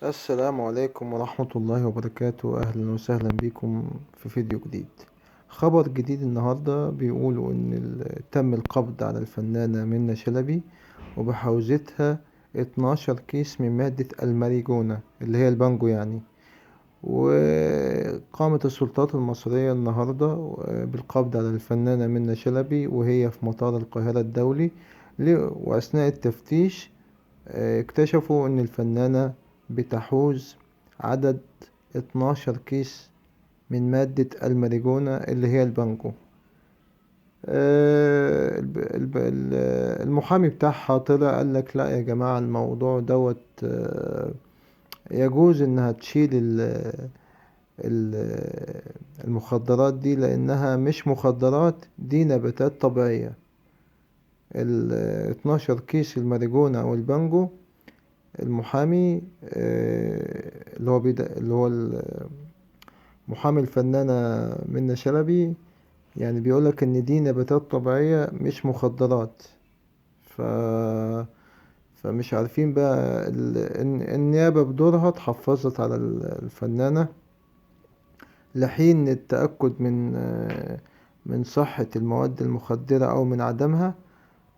السلام عليكم ورحمة الله وبركاته. أهلا وسهلا بكم في فيديو جديد. خبر جديد النهاردة بيقولوا إن تم القبض على الفنانة منة شلبي وبحوزتها 12 كيس من مادة الماريجونا اللي هي البانجو يعني. وقامت السلطات المصرية النهاردة بالقبض على الفنانة منة شلبي وهي في مطار القاهرة الدولي، وأثناء التفتيش اكتشفوا إن الفنانة بتحوز عدد 12 كيس من مادة الماريجونا اللي هي البانجو. المحامي بتاعها طلع قال لك لا يا جماعة، الموضوع دوت يجوز انها تشيل المخدرات دي لانها مش مخدرات، دي نباتات طبيعية. ال 12 كيس الماريجونا او البانجو، المحامي اللي هو محامي الفنانة منة شلبي يعني بيقولك ان دي نباتات طبيعية مش مخدرات. فمش عارفين بقى النيابة بدورها اتحفظت على الفنانة لحين التأكد من صحة المواد المخدرة او من عدمها.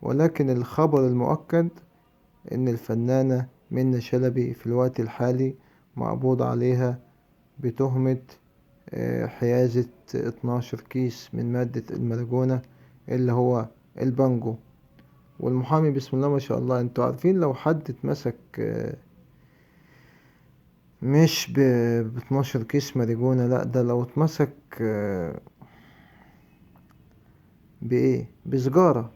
ولكن الخبر المؤكد ان الفنانة منة شلبي في الوقت الحالي مقبوض عليها بتهمة حيازة 12 كيس من مادة الماريجونا اللي هو البانجو. والمحامي بسم الله ما شاء الله، انتوا عارفين لو حد اتمسك مش ب 12 كيس ماريجونا، لا ده لو اتمسك بإيه، بسجارة،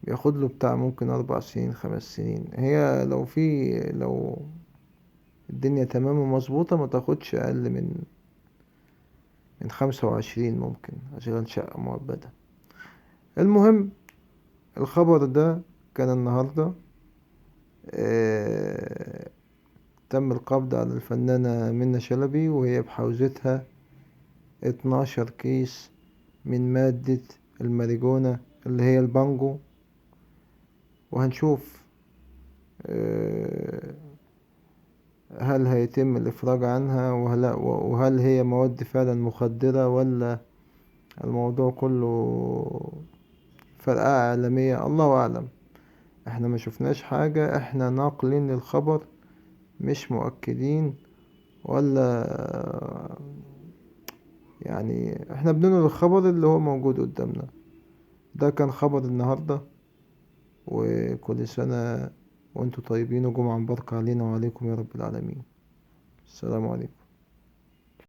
بياخد له بتاع ممكن 4 سنين 5 سنين. هي لو الدنيا تمام ومظبوطة ما تاخدش أقل من 25 ممكن عشان شقة مؤبدة. المهم الخبر ده كان النهاردة، تم القبض على الفنانة منة شلبي وهي بحوزتها 12 كيس من مادة الماريجونا اللي هي البانجو. وهنشوف هل هيتم الإفراج عنها وهل هي مواد فعلا مخدرة ولا الموضوع كله فرقعة إعلامية، الله أعلم. احنا ما شفناش حاجة، احنا ناقلين الخبر مش مؤكدين ولا يعني، احنا بننقل الخبر اللي هو موجود قدامنا. ده كان خبر النهاردة، وكل سنة وانتم طيبين وجمعة مباركة علينا وعليكم يا رب العالمين. السلام عليكم.